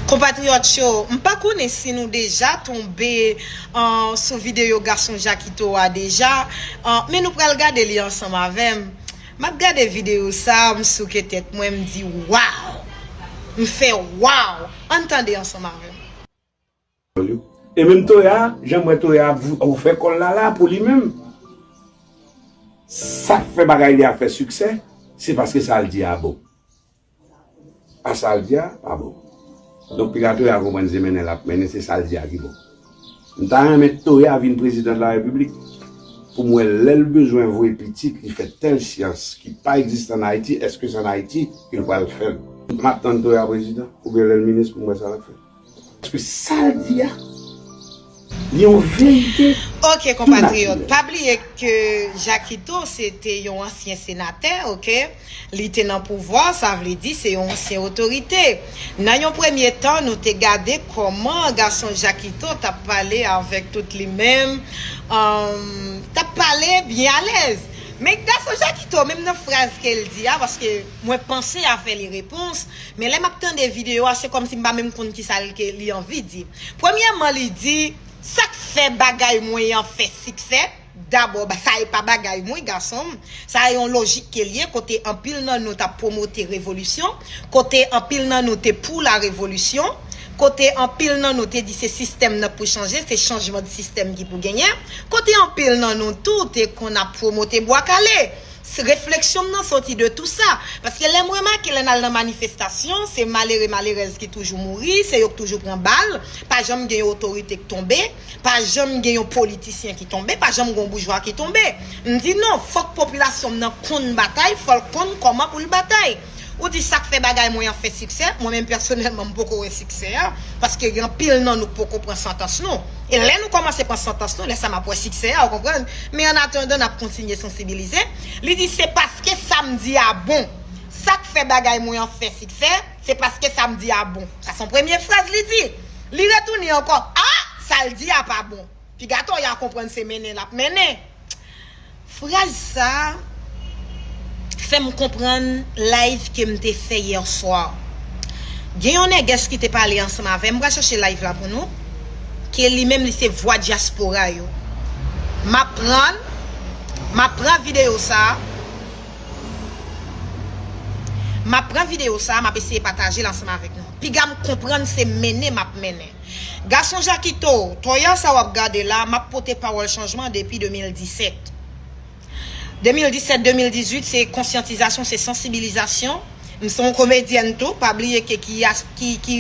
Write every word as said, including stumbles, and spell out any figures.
Konpatriyòt yo, m pa konnen si nou deja tonbe, uh, sou videyo gason Jakito a deja, uh, men nou pral gade li ansanm avè m. M ap gade videyo sa a, m souke tèt mwen, m di, "Waw!" M fè, "Waw!" Ann tande ansanm avè m. E menm Toya, jan m wè Toya ap ou fè kòl la la pou li menm. Sa k fè bagay li ap fè siksè, se paske sa l di a bon. A sa l di a, pa bon. Donk piga Toya konprann se mennen l ap mennen, se sa l di a ki bon. M ta renmen Toya vin prezidan de la repiblik pou m wè lè l bezwen voye pitit li fè tèl syans ki pa egziste ann Ayiti, èske se ann Ayiti ke l pral fè l? M ap tann Toya prezidan oubyen lè l minis pou m wè sa l ap fè. Paske sa l di a, li yon verite. Ok, konpatriyòt, pa bliye ke Jakito se te yon ansyen senatè, ok? Li te nan pouvwa, sa vle di se yon ansyen otorite. Nan yon premye tan, nou te gade kòman gason Jakito t ap pale avèk tout li menm, um, t ap pale byen alèz. Men gason Jakito, menm nan fraz ke l di a, paske mwen panse a fè li repons, men lè m ap tande videyo a, se kòmsi m pa menm konn kisa l ke li anvi di. Premyèman, li di, "Sa k fè bagay mwen an fè siksè?" Dabò, ba- sa e pa bagay mwen, gason m. Sa e yon lojik ke l ye, kote anpil nan nou t ap pwomote revolisyon, kote anpil nan nou te pou la revolisyon, kote anpil nan nou te di se sistèm nan k pou chanje, se chanjman de sistèm ki pou genyen, kote anpil nan nou tou te konn ap pwomote bwa kale. Refleksyon m nan soti de tou sa. Paske lè m remake, lè n al nan manifestasyon, se malere, malerèz ki toujou mouri, se yo k toujou pran bal, pa janm gen yon otorite k tonbe, pa janm gen yon politisyen ki tonbe, pa janm gen yon boujwa ki tonbe. M di non, fòk popilasyon m nan konn batay, fò l konn kòman pou l batay. Ou di sa k fè bagay mwen an fè siksè, mwen menm pèsonèlman m poko wè siksè a, paske gen anpil nan nou k poko pran santans nou. E lè nou kòmanse pran santans nou, lè sa m ap wè siksè a, ou konprann? Men annatandan, n ap kontinye sansibilize. Li di se paske sa m di a bon. Sa k fè bagay mwen an fè siksè, se paske sa m di a bon. Sa se yon premye fraz li di. Li retounen ankò, a, sa l di a pa bon. Piga Toya konprann se mennen l ap mennen. Fraz sa a fè m konprann live ke m te fè yè swa. Gen yon nègès ki te pale ansanm avè m, m pral chèche live la pou nou, ke li menm li se vwa dyaspora yo. M ap pran, m ap pran videyo sa a, m ap pran videyo sa a, m ap eseye pataje l ansanm avèk nou. Piga m konprann se mennen m ap mennen. Gason Jakito, Toya sa w ap gade la, m ap pote pawòl chanjman depi de mil disèt. De mil disèt, de mil dizuit, se konsyantizasyon, se sansibilizasyon. M se yon komedyèn tou, pa bliye ke ki, ki, ki